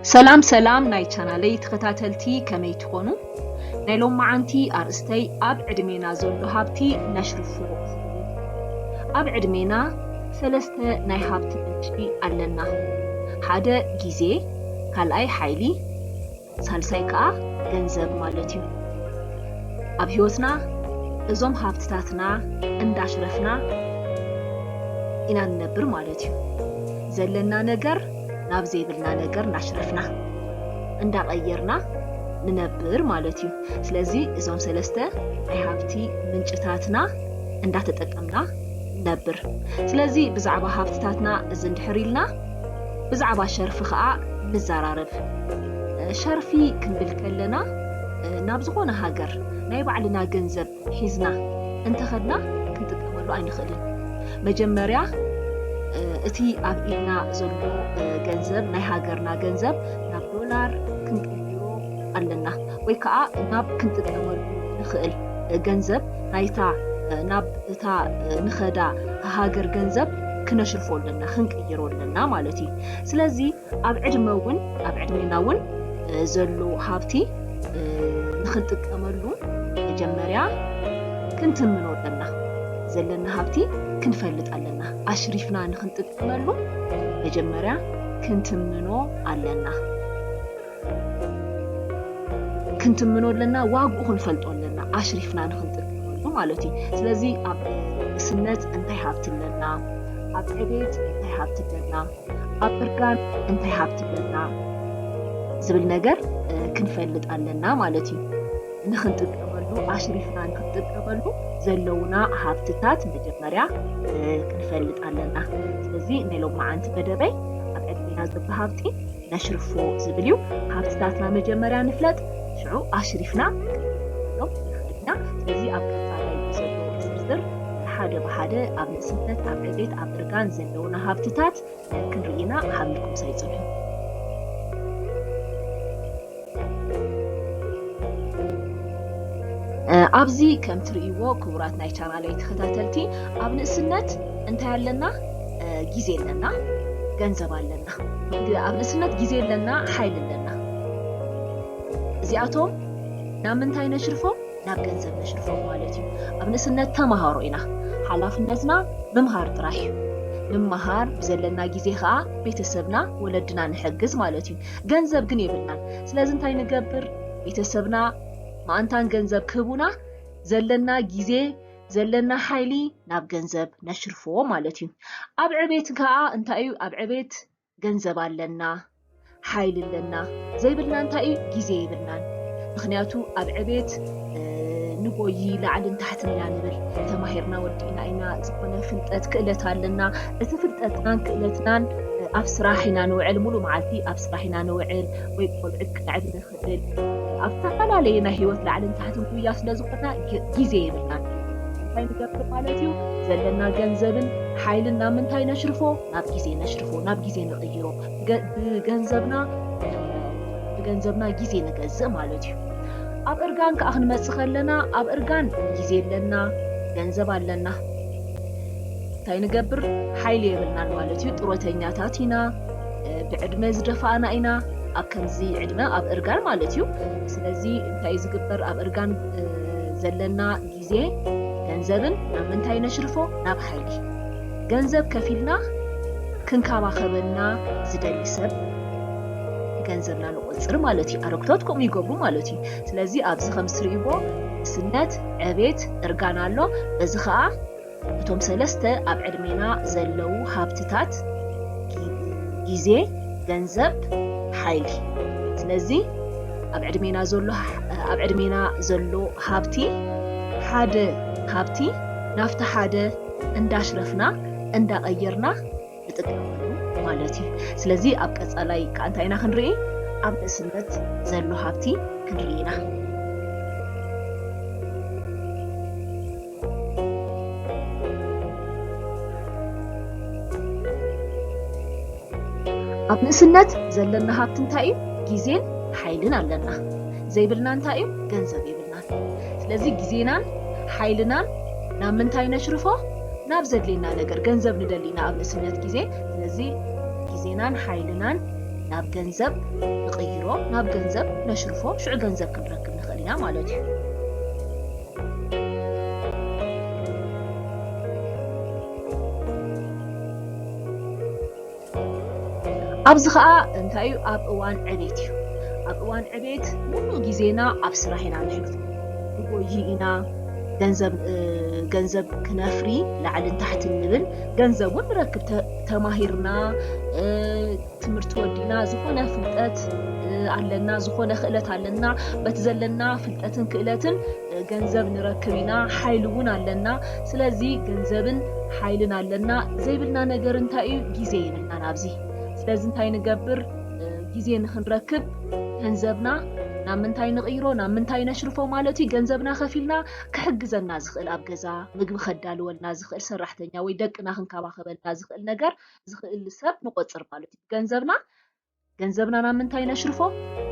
ሰላም ሰላም ናይ ቻናለይ ተኸታተልቲ፣ ከመይ ትኾኑ? ናይ ሎማዓንቲ ኣርእስተይ ኣብ ዕድሜና ዘሎ ሃብቲ ነሽርፎ። ኣብ ዕድሜና ሰለስተ ናይ ሃብቲ ምንጪ ኣለና። ሓደ ግዜ፣ ካልኣይ ሓይሊ፣ ሳልሳይ ከኣ ገንዘብ ማለት እዩ። ኣብ ህይወትና እዞም ሃብትታትና እንዳሽረፍና ኢና ንነብር ማለት እዩ። ዘለና ነገር ናብ ዘይብልና ነገር እናሽረፍና እንዳቐየርና ንነብር ማለት እዩ። ስለዚ እዞም ሰለስተ ናይ ሃብቲ ምንጭታትና እንዳተጠቀምና ንነብር። ስለዚ ብዛዕባ ሃብትታትና እዚ እንድሕር ኢልና ብዛዕባ ሸርፊ ኸኣ ንዘራረብ። ሸርፊ ክንብል ከለና ናብ ዝኾነ ሃገር ናይ ባዕልና ገንዘብ ሒዝና እንተኸድና ክንጥቀመሉ ኣይንኽእልን። መጀመርያ እቲ ኣብ ኢድና ዘሎ ገንዘብ፣ ናይ ሃገርና ገንዘብ ናብ ዶላር ክንቅይሮ ኣለና፣ ወይ ከዓ ናብ ክንጥቀመሉ ንኽእል ገንዘብ ናይታ፣ ናብ እታ ንኸዳ ሃገር ገንዘብ ክነሽርፎ ኣለና፣ ክንቅይሮ ኣለና ማለት እዩ። ስለዚ ኣብ ዕድመ እውን፣ ኣብ ዕድሜና እውን ዘሎ ሃብቲ ንኽንጥቀመሉ መጀመርያ ክንትምኖ ኣለና። ዘለና ሃብቲ ክንፈልጥ ኣለና። ኣሽሪፍና ንኽንጥቀመሉ መጀመርያ ክንትምኖ ኣለና። ክንትምኖ ኣለና፣ ዋግኡ ክንፈልጦ ኣለና፣ ኣሽሪፍና ንኽንጥቀመሉ ማለት እዩ። ስለዚ ኣብ ንእስነት እንታይ ሃብቲ ኣለና፣ ኣብ ዕቤት እንታይ ሃብቲ ኣለና፣ ኣብ እርጋን እንታይ ሃብቲ ኣለና ዝብል ነገር ክንፈልጥ ኣለና ማለት እዩ። ንኽንጥቀመሉ፣ ኣሽሪፍና ንኽንጥቀመሉ ዘለውና ሃብትታት መጀመርያ ክንፈልጥ ኣለና። ስለዚ ናይ ሎማዓንቲ መደበይ ኣብ ዕድሜና ዘሎ ሃብቲ ነሽርፎ ዝብል እዩ። ሃብትታትና መጀመርያ ንፍለጥ፣ ሽዑ ኣሽሪፍና ክንጥቀመሎም ንኽእል ኢና። ስለዚ ኣብ ቀፃላይ ብዘሎ ዝርዝር ሓደ ብሓደ ኣብ ንእስነት፣ ኣብ ዕቤት፣ ኣብ እርጋን ዘለውና ሃብትታት ክንርኢ ኢና። ሓቢርኩም ሳይ ፅንሑ። ኣብዚ ከም ትርእይዎ ክቡራት ናይ ቻናለይ ተኸታተልቲ፣ ኣብ ንእስነት እንታይ ኣለና? ግዜ ኣለና፣ ገንዘብ ኣለና። ኣብ ንእስነት ግዜ ኣለና፣ ሓይሊ ኣለና። እዚኣቶም ናብ ምንታይ ነሽርፎም? ናብ ገንዘብ ነሽርፎም ማለት እዩ። ኣብ ንእስነት ተማሃሮ ኢና። ሓላፍነትና ምምሃር ጥራሕ እዩ። ንመሃር፣ ብዘለና ግዜ ኸዓ ቤተሰብና፣ ወለድና ንሕግዝ ማለት እዩ። ገንዘብ ግን የብልናን። ስለዚ እንታይ ንገብር? ቤተሰብና መኣንታን ገንዘብ ክህቡና ዘለና ግዜ፣ ዘለና ሓይሊ ናብ ገንዘብ ነሽርፎ ማለት እዩ። ኣብ ዕቤት ከኣ እንታይ እዩ? ኣብ ዕቤት ገንዘብ ኣለና፣ ሓይሊ ኣለና፣ ዘይብልና እንታይ እዩ? ግዜ የብልናን። ምኽንያቱ ኣብ ዕቤት ንጎይ፣ ላዕልን ታሕትን ኢና ንብል። ተማሂርና ወዲእና ኢና፣ ዝኾነ ፍልጠት ክእለት ኣለና። እቲ ፍልጠትናን ክእለትናን ኣብ ስራሕ ኢና ንውዕል፣ ሙሉ መዓልቲ ኣብ ስራሕ ኢና ንውዕል፣ ወይ ቆልዑት ክነዕቢ ንኽእል። ኣብ ዝተፈላለየ ናይ ህይወት ላዕልን ታሕትን ጉያ ስለ ዝኾንና ግ-፣ ግዜ የብልናን። እንታይ ንገብር ማለት እዩ? ዘለና ገንዘብን ሓይልን ናብ ምንታይ ነሽርፎ? ናብ ግዜ ነሽርፎ፣ ናብ ግዜ ንቕይሮ። ብገ-፣ ብገንዘብና፣ ብገንዘብና ግዜ ንገዝእ ማለት እዩ። ኣብ እርጋን ከኣ ክንመጽእ ከለና፣ ኣብ እርጋን ግዜ ኣለና፣ ገንዘብ ኣለና። እንታይ ንገብር? ሓይሊ የብልናን ማለት እዩ። ጡረተኛታት ኢና፣ ብዕድመ ዝደፋእና ኢና፣ ኣብ ከምዚ ዕድመ ኣብ እርጋን ማለት እዩ። ስለዚ እንታይ ዝግበር? ኣብ እርጋን ዘለና ግዜ፣ ገንዘብን ናብ ምንታይ ነሽርፎ? ናብ ሓይሊ። ገንዘብ ከፊልና ክንከባኸበና ዝደሊ ሰብ ብገንዘብና ንቆጽር ማለት እዩ። ኣረግቶት ከምኡ ይገብሩ ማለት እዩ። ስለዚ ኣብዚ ከም እትርእይዎ ንእስነት፣ ዕቤት፣ እርጋን ኣሎ። በዚ ኸኣ እቶም ሰለስተ ኣብ ዕድሜና ዘለዉ ሃብትታት፣ ጊ-፣ ግዜ፣ ገንዘብ፣ ሓይሊ። ስለዚ ኣብ ዕድሜና ዘሎ፣ ኣብ ዕድሜና ዘሎ ሃብቲ፣ ሓደ ሃብቲ ናብቲ ሓደ እንዳሽረፍና እንዳቐየርና ንጥቀመሉ ማለት እዩ። ስለዚ ኣብ ቀጻላይ ከኣ እንታይ ኢና ክንርኢ? ኣብ ንእስነት ዘሎ ሃብቲ ክንርኢ ኢና። ኣብ ንእስነት ዘለና ሃብቲ እንታይ እዩ? ግዜን ሓይልን ኣለና። ዘይብልና እንታይ እዩ? ገንዘብ የብልናን። ስለዚ ግዜናን ሓይልናን ናብ ምንታይ ነሽርፎ? ናብ ዘድልየና ነገር። ገንዘብ ንደሊ ኢና ኣብ ንእስነት ግዜ። ስለዚ ግዜናን ሓይልናን ናብ ገንዘብ ንቕይሮ፣ ናብ ገንዘብ ነሽርፎ፣ ሽዑ ገንዘብ ክንረክብ ንኽእል ኢና ማለት እዩ። ኣብዚ ኸኣ እንታይ እዩ? ኣብ እዋን ዕቤት እዩ። ኣብ እዋን ዕቤት ሙሉእ ግዜና ኣብ ስራሕ ኢና ነሕልፎ። ንጎይ ኢና፣ ገንዘብ፣ እ፣ ገንዘብ ክነፍሪ ላዕልን ታሕትን ንብል፣ ገንዘብ እውን ንረክብ። ተ-፣ ተማሂርና፣ እ፣ ትምህርቲ ወዲና፣ ዝኾነ ፍልጠት፣ እ፣ ኣለና፣ ዝኾነ ክእለት ኣለና፣ በቲ ዘለና ፍልጠትን ክእለትን፣ እ፣ ገንዘብ ንረክብ ኢና፣ ሓይሊ እውን ኣለና። ስለዚ ገንዘብን ሓይልን ኣለና። ዘይብልና ነገር እንታይ እዩ? ግዜ የብልናን ኣብዚ። ስለዚ እንታይ ንገብር? እ፣ ግዜ ንኽንረክብ ገንዘብና ናብ ምንታይ ንቕይሮ? ናብ ምንታይ ነሽርፎ ማለት እዩ? ገንዘብና ከፊልና ክሕግዘና ዝኽእል፣ ኣብ ገዛ ምግቢ ከዳልወልና ዝኽእል ሰራሕተኛ ወይ ደቅና ክንከባኸበልና ዝኽእል ነገር፣ ዝኽእል ሰብ ንቆጽር ማለት እዩ። ገንዘብና፣ ገንዘብና ናብ ምንታይ ነሽርፎ?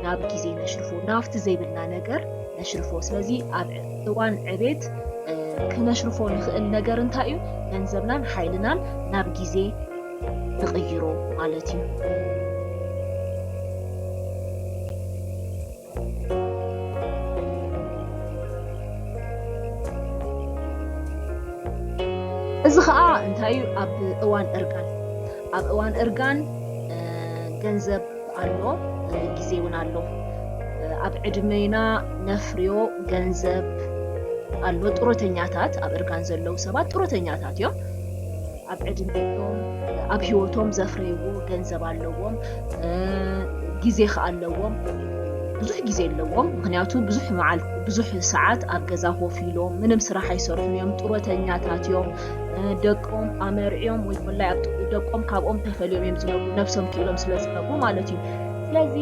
ናብ ግዜ ነሽርፎ፣ ናብቲ ዘይብልና ነገር ነሽርፎ። ስለዚ ኣብ እዋን ዕቤት፣ እ፣ ክነሽርፎ ንኽእል ነገር እንታይ እዩ? ገንዘብናን ሓይልናን ናብ ግዜ ንቕይሮ ማለት እዩ። እዚ ኸኣ እንታይ እዩ? ኣብ እዋን እርጋን፣ ኣብ እዋን እርጋን፣ እ፣ ገንዘብ ኣሎ፣ እ፣ ግዜ እውን ኣሎ። እ፣ ኣብ ዕድሜና ነፍርዮ ገንዘብ ኣሎ። ጡረተኛታት፣ ኣብ እርጋን ዘለዉ ሰባት ጡረተኛታት እዮም። ኣብ ዕድሜኦም፣ ኣብ ህይወቶም ዘፍረይዎ ገንዘብ ኣለዎም፣ እ፣ ግዜ ኸኣ ኣለዎም። ብዙሕ ግዜ ኣለዎም፣ ምኽንያቱ ብዙሕ መዓል-፣ ብዙሕ ሰዓት ኣብ ገዛ ኮፍ ኢሎም ምንም ስራሕ ኣይሰርሑን እዮም፣ ጡረተኛታት እዮም። እ፣ ደቆም ኣመርዕዮም ወይ ኮላይ ኣብ ጥ-፣ ደቆም ካብኦም ተፈልዮም እዮም ዝነብሩ፣ ነብሶም ክኢሎም ስለ ዝነብሩ ማለት እዩ። ስለዚ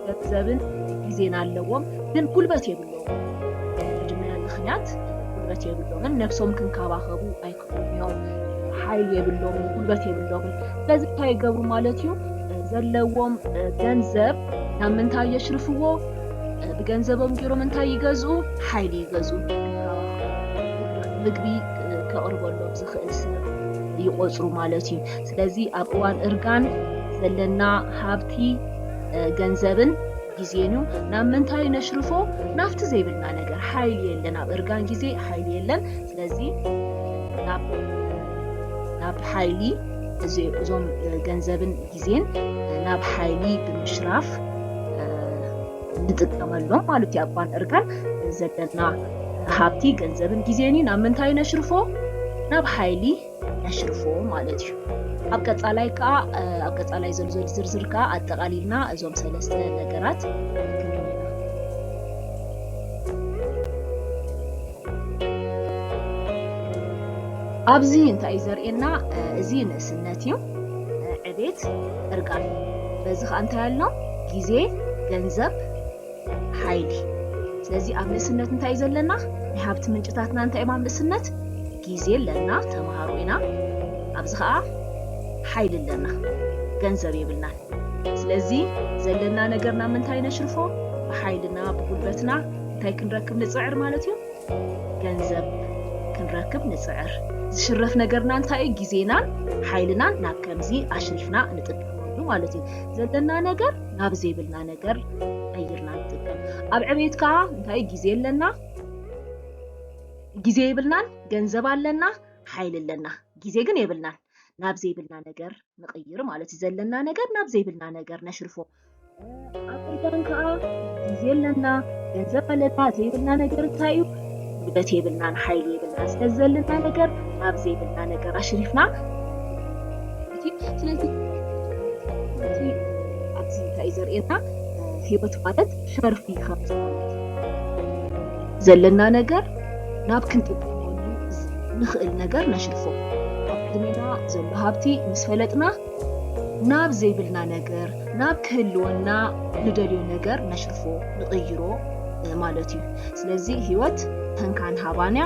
ገንዘብን ግዜን ኣለዎም፣ ግን ጉልበት የብሎምን። ብዕድመ ምኽንያት ጉልበት የብሎምን፣ ነብሶም ክንከባኸቡ ኣይክእሉን እዮም፣ ሓይሊ የብሎምን፣ ጉልበት የብሎምን። ስለዚ እንታይ ይገብሩ ማለት እዩ? ዘለዎም ገንዘብ ናብ ምንታይ የሽርፍዎ? ብገንዘቦም ገይሮም እንታይ ይገዝኡ? ሓይሊ ይገዝኡ። ምግቢ ከቕርበሎም ዝኽእል ሰብ ይቆጽሩ ማለት እዩ። ስለዚ ኣብ እዋን እርጋን ዘለና ሃብቲ፣ እ፣ ገንዘብን ግዜን እዩ። ናብ ምንታይ ነሽርፎ? ናብቲ ዘይብልና ነገር። ሓይሊ የለን፣ ኣብ እርጋን ግዜ ሓይሊ የለን። ስለዚ ናብ፣ ናብ ሓይሊ እዚ-፣ እዞም፣ እ፣ ገንዘብን ግዜን፣ እ፣ ናብ ሓይሊ ብምሽራፍ፣ እ፣ ንጥቀመሎም ማለት እዩ። ኣብ እዋን እርጋን ዘለና ሃብቲ ገንዘብን ግዜን እዩ። ናብ ምንታይ ነሽርፎ? ናብ ሓይሊ ነሽርፎ ማለት እዩ። ኣብ ቀጻላይ ከኣ፣ እ፣ ኣብ ቀጻላይ ዘሎ ዘሎ ዝርዝር ከኣ ኣጠቓሊልና እዞም ሰለስተ ነገራት ክንርኢ ኢና። ኣብዚ እንታይ እዩ ዘርእየና? እ፣ እዚ ንእስነት እዩ። እ፣ ዕቤት፣ እርጋን። በዚ ከኣ እንታይ ኣሎ? ግዜ፣ ገንዘብ፣ ሓይሊ። ስለዚ ኣብ ንእስነት እንታይ እዩ ዘለና? ናይ ሃብቲ ምንጭታትና እንታይ እዮም ኣብ ንእስነት? ግዜ ኣለና፣ ተምሃሮ ኢና። ኣብዚ ኸኣ ሓይሊ ኣለና፣ ገንዘብ የብልናን። ስለዚ ዘለና ነገር ናብ ምንታይ ነሽርፎ? ብሓይልና፣ ብጉልበትና እንታይ ክንረክብ ንጽዕር ማለት እዩ? ገንዘብ ክንረክብ ንጽዕር። ዝሽረፍ ነገርና እንታይ እዩ? ግዜናን ሓይልናን ናብ ከምዚ ኣሽሪፍና ንጥቀመሉ ማለት እዩ። ዘለና ነገር ናብ ዘይብልና ነገር ቀይርና ንጥቀም። ኣብ ዕቤት ከኣ እንታይ ግዜ ኣለና? ግዜ የብልናን፣ ገንዘብ ኣለና፣ ሓይሊ ኣለና፣ ግዜ ግን የብልናን። ናብ ዘይብልና ነገር ንቕይር ማለት እዩ። ዘለና ነገር ናብ ዘይብልና ነገር ነሽርፎ። ኣብ እርጋን ከኣ ግዜ ኣለና፣ ገንዘብ ኣለና፣ ዘይብልና ነገር እንታይ እዩ? ጉልበት የብልናን፣ ሓይሊ የብልናን። ስለዚ ዘለና ነገር ናብ ዘይብልና ነገር ኣሽሪፍና እቲ፣ ስለዚ እቲ ኣብዚ እንታይ እዩ ዘርእየና? ህይወት ማለት ሸርፊ ከም ዝኾነ። ዘለና ነገር ናብ ክንጥቀመሉ ንኽእል ነገር ነሽርፎ። ኣብ ዕድሜና ዘሎ ሃብቲ ምስ ፈለጥና ናብ ዘይብልና ነገር፣ ናብ ክህልወና ንደልዮ ነገር ነሽርፎ፣ ንቕይሮ፣ እ፣ ማለት እዩ። ስለዚ ህይወት ተንካን ሃባን እያ።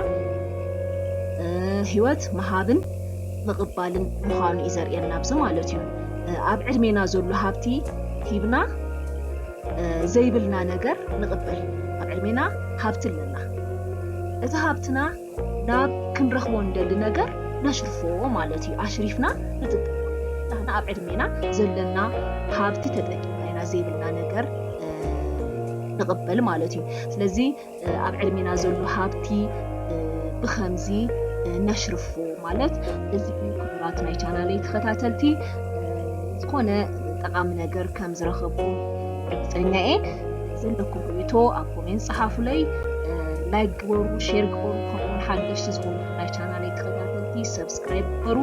እ፣ ህይወት ምሃብን ምቕባልን ምዃኑ እዩ ዘርእየና ኣብዚ ማለት እዩ። እ፣ ኣብ ዕድሜና ዘሎ ሃብቲ ሂብና፣ እ፣ ዘይብልና ነገር ንቕበል። ኣብ ዕድሜና ሃብቲ ኣለና። እቲ ሃብትና ናብ ክንረኽቦ ንደሊ ነገር ነሽርፎ ማለት እዩ። ኣሽሪፍና ንጥቀም። ንሕና ኣብ ዕድሜና ዘለና ሃብቲ ተጠቂምና ኢና ዘይብልና ነገር ንቕበል ማለት እዩ። ስለዚ ኣብ ዕድሜና ዘሎ ሃብቲ ብኸምዚ ነሽርፎ ማለት እዚ። ክቡራት ናይ ቻናለይ ተኸታተልቲ፣ ዝኾነ ጠቓሚ ነገር ከም ዝረኸብኩም ርግፀኛ እየ። ዘለኩም ርእይቶ ኣብ ኮሜንት ጸሓፉለይ። ላይክ ግበሩ፣ ሼር ግበሩ። ከምኡውን ሓደሽቲ ዝኾኑ ናይ ቻናለይ ተኸታተልቲ ሰብስክራይብ ግበሩ።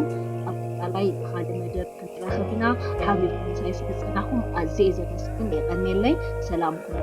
ኣብ ቀጣላይ ብኻደ መደብ ክንራኸብ ኢና። ሓቢርኩም ምሳይ ስለዝጸናኹም ኣዝየ እየ ዘመስግን። የቐንየለይ። ሰላም ኩኑ።